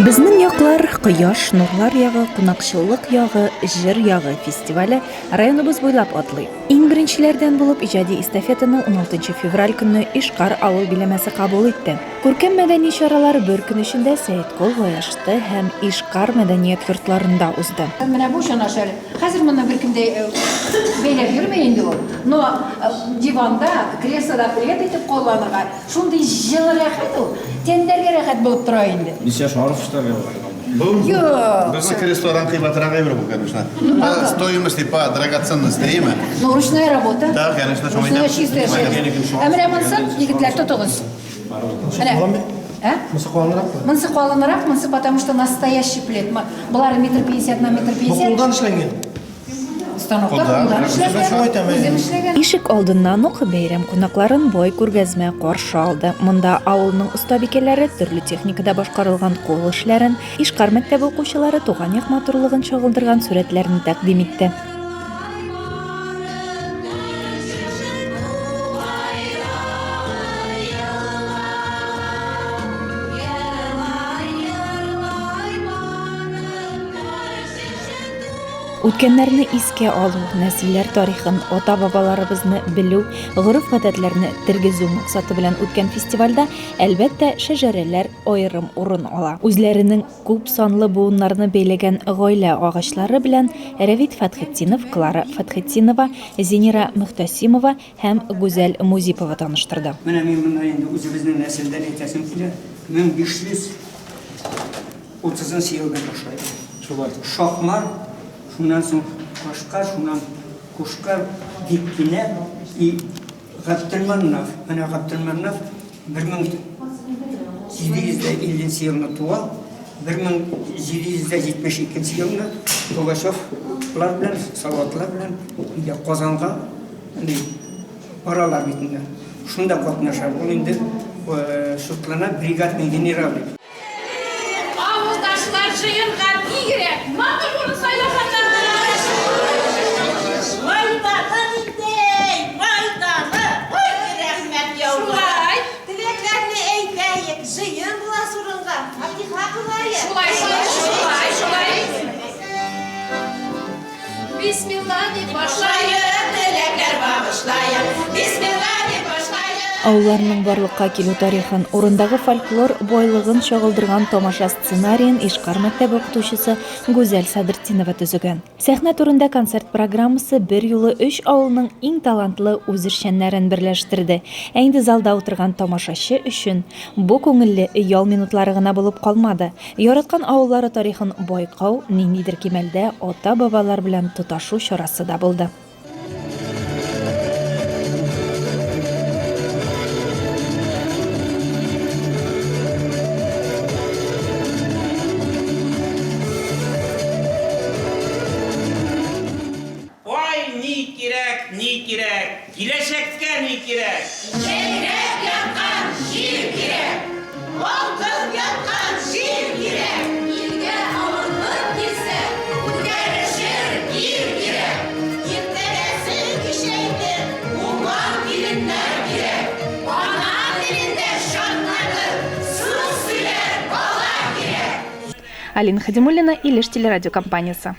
Безнең яклар, кояш, нурлар ягы, кунакчыллык ягы, җыр ягы фестивале районыбыз буйлап атлый. Иң беренчеләрдән булып иҗади эстафетаны 16 февраль көнне Ишкар авыл биләмәсе кабул итте. Күркәм мәдәни чаралар бер көн эчендә Сәеткол, Лаяшты һәм Ишкар мәдәният йортларында узды. Менә бу чана шәл. Хәзер моны беркем дә бәйләп йөрми инде ул. Но диванда, креслода плед итеп кулланырга шундый җылы рәхәт ул. Тәннәргә рәхәт булып тора инде. Ничә шарф эшләргә була? Бу Юк. безнең креслодан кыйбатрак әйбер бу, конечно. По стоимости, по драгоценности, әйеме? Ну, ручная работа. Да, конечно, шуңа Ручная әйтәм. чистая шерсть. Ә менә монсын, егетләр, тотыгыз. Менә. Ә? Монысы калынрак па? Монысы калынрак, монысы потому что настоящий плед. Болары метр пятьдесят на метр Бу пятьдесят. кулдан эшләнгән. Станокта Кулдан. кулдан эшләнгән. Шулай әйтәм, әйе. Үзем эшләгән. Ишек алдыннан ук бәйрәм кунакларын бай күргәзмә каршы алды. Монда авылның остабикәләре төрле техникада башкарылган кул эшләрен, Ишкар мәктәбе укучылары туган як матурлыгын чагылдырган сурәтләрне тәкъдим итте. Үткәннәрне искә алу, нәселләр тарихын, ата-бабаларыбызны белү, гореф-гадәтләрне тергезү максаты белән үткән фестивальдә, әлбәттә, шәҗәрәләр аерым урын ала. Үзләренең Күп санлы буыннарны бәйләгән гаилә агачлары белән Рәвит Фәтхетдинов, Клара Фәтхетдинова, Зинира Мөхтәсимова һәм Гүзәл Музипова таныштырды. Менә мин монда инде үзебезнең нәселдән әйтәсем килә, 1530 нчы елдан башлый. Шулай. Шакмар, шуннан соң Кашка, шуннан Кушка, Биккинә и Габделманнаф. Менә Габделманнаф 1750 нче елны туа, 1772 елны Пугачевлар белән, Салаватлар белән инде Казанга баралар бит инде. Шунда катнаша. Ул инде шутлана бригадный генерал дип. Авылдашлар җыенга бигрәк матур урын сайлаганнар. Майданы диндәй, майданы, ой, рәхмәт яугыры. Шулай. Теләкләрне әйтәек, җыен буласы урынга фатиха кылаек. Шулай, шулай, шулай, шулай. Бисмилла дип башлаек, теләкләр багышлаек. Бисмилла дип башлаек. Авылларның барлыкка килү тарихын, урындагы фольклор байлыгын чагылдырган тамаша сценариен Ишкар мәктәбе укытучысы Гүзәл Садретдинова төзегән. Сәхнә түрендә концерт программасы берьюлы өч авылның иң талантлы үзешчәннәрен берләштерде. Ә инде залда утырган тамашачы өчен бу күңелле ял минутлары гына булып калмады. Яраткан авыллары тарихын байкау ниндидер кимәлдә ата-бабалар белән тоташу чарасы да булды. Ай, ни кирәк, ни кирәк, киләчәккә ни кирәк? Җәйрәп яткан җир кирәк! Балкып яткан җир кирәк! Илгә авырлык килсә, күтәрешер ир кирәк! Иртәгәсен кичәйтеп, уңган киленнәр кирәк! Ана телендә чатнатып, сүз сөйләр бала кирәк! Алина Хадимуллина, Илеш телерадиокомпаниясе.